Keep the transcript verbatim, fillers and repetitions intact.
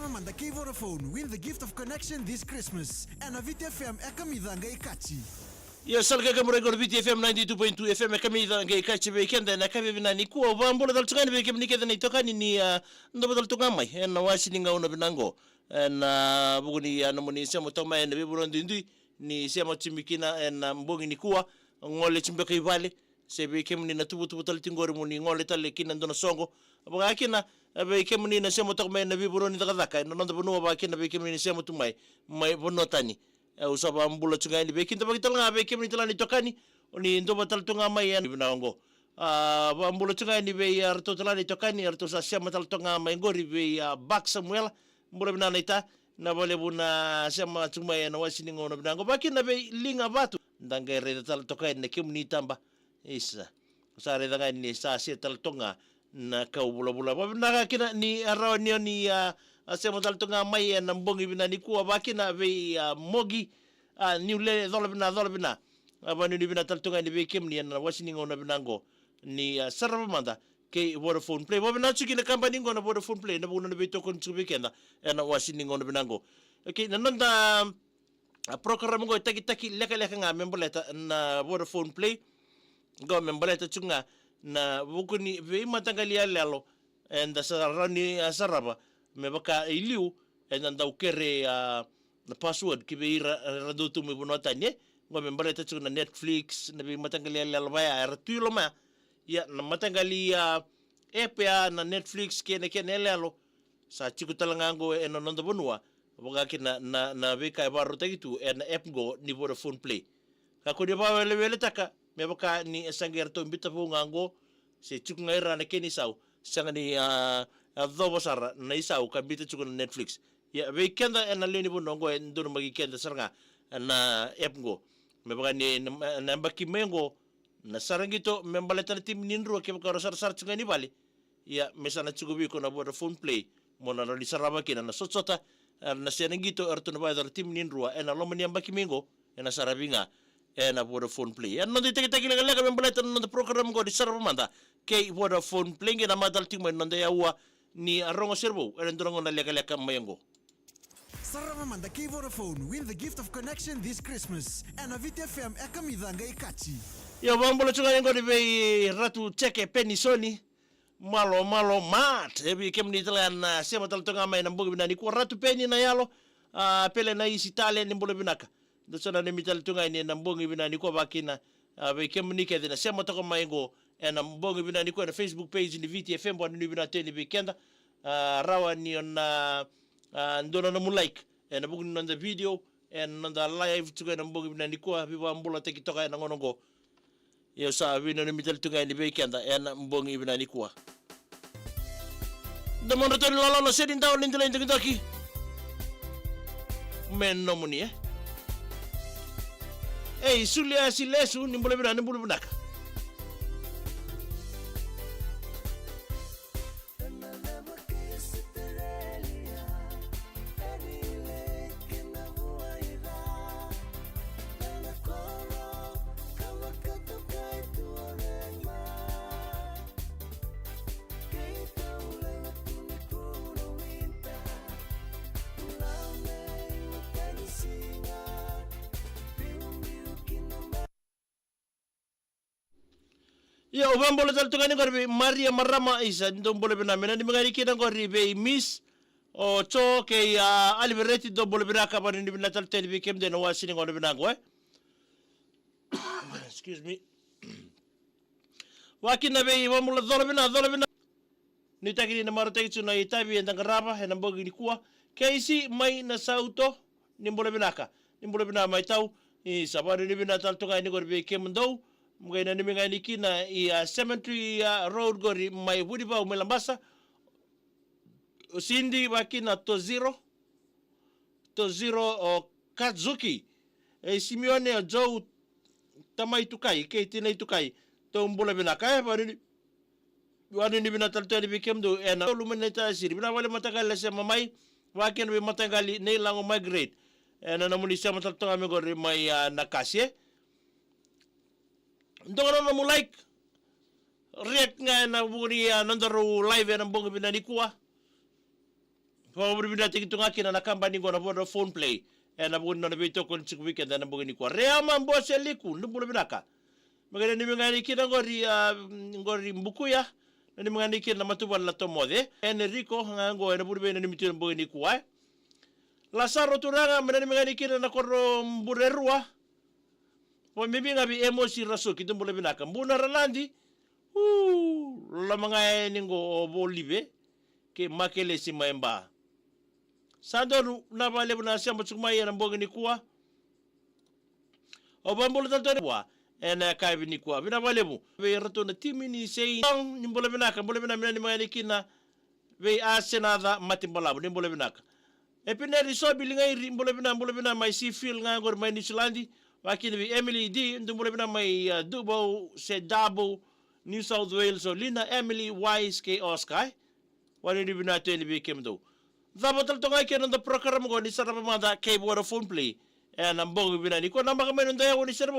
Mada kei Vodafone, win the gift of connection this Christmas. Ena Viti F M e kamica qai kaci. Io, sa lako ka muria qo na Viti F M ninety-two point two F M e kamica qai kaci vei keda ena yakavi vinaka nikua. Au vakabula tale tu ga yani vei kemuni kece na itokani ni, ah, dou vata tale tu ga mai ena wasi ni gauna vinaka qo. Ena, ah, vuku ni, ah, nomuni sema toka mai ena veivanua duidui, ni sema tiko mai kina ena, ah, bogi nikua, gole tiko beka i vale, se vei kemuni na tuvatuva tale tiko qori mo ni gole tale ki na dua na soqo. Vaka kina, e, vei kemuni na sema toka mai na veivanua ni cakacaka ena noda vanua, vaka kina vei kemuni na sema tu mai, mai vanua tani. E, au sa vakabula tu ga yani vei keda, vaka tale ga vei kemuni tale ga na itokani, o ni dou vata tale tu ga mai ena vinaka qo. A, vakabula tu ga yani vei, a, ratou tale ga na itokani, eratou sa sema tale tu ga mai qori vei, a, Bak Samuela, bula vinaka naita, na vakalevu na sema tu mai ena wasi ni gauna vinaka qo. Vaka kina vei Liga Vatu, da qai raica tale toka yani na kemuni taba. Isa. Sa raica ga ni sa se tale toka ga na kau vulavula. Vakavinaka kina ni a rawa ni o ni, a, a sema tale toka ga mai ena bogi vinaka nikua, vaka kina vei, a, Mogi, a, Niulele, cola vina, cola vina. A, vakanuinui vinaka tale toka ga yani vei kemuni ena wasi ni gauna vinaka qo. Ni, a, sarava mada kei Vodafone Play. Vakavinaka tiko ki na kabani qo na Vodafone Play, na vuku ni nona veitokoni tiko vei keda ena wasi ni gauna vinaka qo. Okay, na noda a, program qo e takitaki lekaleka ga me baleta na Vodafone Play. Qo me baleta tiko ga na vuku ni veimataqali yaloyalo eda sa rawa ni, a, sarava. Me vaka i liu eda dau kere, a, na password ki vei ira era dau tu mai vanua tani, e. Qo me baleta tiko na Netflix, na veimataqali yaloyalo vaya era tu i loma ya. Ia, na mataqali, a, app ya na Netflix kei na kena yaloyalo sa tiko tale ga qo ena noda vanua, vaka kina na, na veika e vakarautaki tu ena app qo ni Vodafone Play. Kakua ni vakaweleweletaka me vaka ni e sa qai ratou biuta vou ga qo, se tiko ga i ra na kena isau, sega ni, a, yacova sara na isau ka biuta tiko na Netflix. Ia, vei keda ena lewe ni vanua qo e donumaki keda sara ga na app qo. Me vaka ni na, na yabaki mai qo, na sara qito me baleta na timi ni Drua, kevaka o sarasara tiko ga i vale. Ia, me sa na tiko vei iko na Vodafone Play mo na rawa ni sarava kina na sotasota, e, na sena qito eratou na vakayacora na timi ni Drua ena loma ni yabaki mai qo, ena saravi ga ena Vodafone Play. Ena noda itakitaki lekaleka me baleta na noda program qo ni sarava mada kei Vodafone Play, qai na matala tiko mai na noda yaua ni a rogo sere vou ena dua na gauna lekaleka mai qo. Sarava mada kei Vodafone, win the gift of connection this Christmas. Ena Viti F M e kamica qai kaci. Io, vakabula tu ga yani qori vei Ratu Jeke Penisoni. Malo, malo, mat. E vei kemuni tale ga na sema tale toka ga mai na bogi vinaka nikua, Ratu Peni na yalo, a, Pele na isi tale, ni bula vinaka. Dou sa nanumi tale tu ga yani ena bogi vinaka nikua, vaka kina, a, vei kemuni kece na sema toka mai qo ena bogi vinaka nikua ena Facebook page ni Viti F M, vakanuinui vinaka tu yani vei keda. A, rawa ni o na, a, dua na nomu like ena vuku ni noda video, ena noda live tiko ena bogi vinaka nikua, veivakabulataki toka ena gauna qo. Ia, au sa veinanumi tale tu ga yani vei keda ena bogi vinaka nikua. Domodratou ni loloma, Seni Dau, ni delai dokidoki. Me nomuni, e. Ei, Sulia Silesu, ni bula vinaka, ni bula vinaka. Ia, au vakabula tale tu ga yani qori vei Maria Marama, isa, dou bula vinaka, me nanumi ga yani kina qori vei Miss o Jo kei, a, Alivereti, dou bula vinaka, vakanuinui vinaka tale tu yani vei kemudou ena wasi ni gauna vinaka qo, e. Excuse me. Vaka kina vei Vamula, cola vinaka, cola vinaka. Nuitaki ni na marautaki tu na itavi eda qarava ena bogi nikua. Keisi mai na sauto, ni bula vinaka. Ni bula vinaka mai tau. Isa, vakanuinui vinaka tale tu ga yani qori vei kemudou. Mo qai nanumi ga yani kina i, a, Cemetery, a, Road qori mai Vunivau mai Labasa. O Sidi, vaka kina Toziro. Toziro, o Kazuki, e, Simione, o Joe, Tamai Tukai kei Tinai Tukai. Tou bula vinaka, e, vakanuinui, vakanuinui vinaka tale tu yani vei kemudou ena tolu mai na iTaukei. Vinaka vakalevu mataqali na sema mai, vaka kina vei mataqali nei Lago Margaret. Ena nomuni sema tale toka mai qori mai, a, Nakasi, e. Dou na nomu like, react ga ena vuku ni, a, nodaru live ena bogi vinaka nikua. Vakavinavinakataki tu ga kina na kabani qo na Vodafone Play ena vuku ni nona veitokoni tiko vei keda ena bogi nikua. Reama Boseliku, ni bula vinaka. Me qai nanumi ga yani kina qori, a, qori Bukuya. Nanumi ga yani kina na matavuvale na Tomoce. Enrico ga qo ena vuku ni veinanumi tu ena bogi nikua, e. Lasaro Turaga, me nanumi ga yani kina na koro Burerua. Vakabibi ga vei Emosi Rasuki, ni bula vinaka. Buna Ranadi. U, loloma ga yani qo o Volive kei Makelesi mai Ba. Sa donu, vinaka vakalevu na sema tiko mai ena bogi nikua. Au vakabula tale tu yani vua ena yakavi nikua. Vinaka vakalevu vei iratou na timi ni Sei. Ni bula vinaka, bula vinaka, me nanumi ga yani kina vei Asenaca Matebalavu, ni bula vinaka. Epineri Sobi Ligairi, bula vinaka, bula vinaka mai Seafield ga qori mai Niusiladi. Vakakina vei Emily D, dou bula vinaka mai, a, Dubau se Dabau, New South Wales, o Lina, Emily, Wise kei Oscar. Vakanuinui vinaka tu yani vei kemudou. Cava tale toka ga kina noda program qo ni Sarava Mada kei Vodafone Play ena bogi vinaka nikua. Namaka mai noda yawa ni Sarava